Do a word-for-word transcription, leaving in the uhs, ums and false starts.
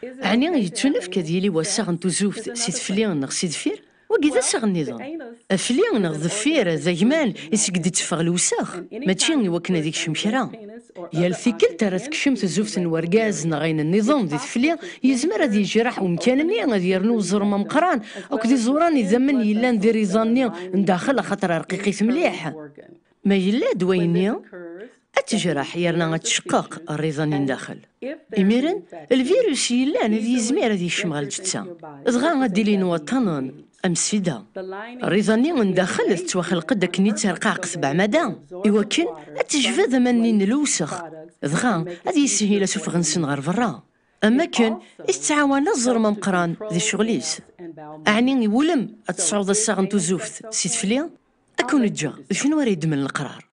Ɛni yettunefk ad yili wassaɣ n tuzuft si tefli neɣ si deffir? Wagi d assaɣ nniḍen. Afli neɣ deffir d agman i seg d-itteffeɣ lewsex, mačči i wakken ad ikcem kra. Yal tikkelt ara tekcem tuzuft n wergaz neɣ ayen nniḍen di tefli, yezmer ad yejreḥ umkan-nni, ad yernu uẓrem ameqqran akked iẓuran idammen yellan di rriḍa-nni n daxel, axaṭer rqiqit mliḥ. Ma yella-d wayenni, ad tejreḥ yerna ad tceqqeq rriḍa-nni n daxel. Imiren, lvirus yellan ad yizmir ad yekcem ɣer lǧetta, dɣa ad d-ilin waṭṭanen am sida. Rriḍa-nni n daxel tettwaxelq-d akken i d-terqeɛqet beɛmada, iwakken ad tejbed aman-nni n lewsex, dɣa ad yishil asufeɣ-nsen ɣer berra. Am wakken i tettɛawan aẓrem ameqqran di ccɣel-is. Ɛni iwulem ad tesɛuḍ assaɣ n tuzuft si tefli? Ad ken-ǧǧeɣ d kenwi ara yeddmen leqrar.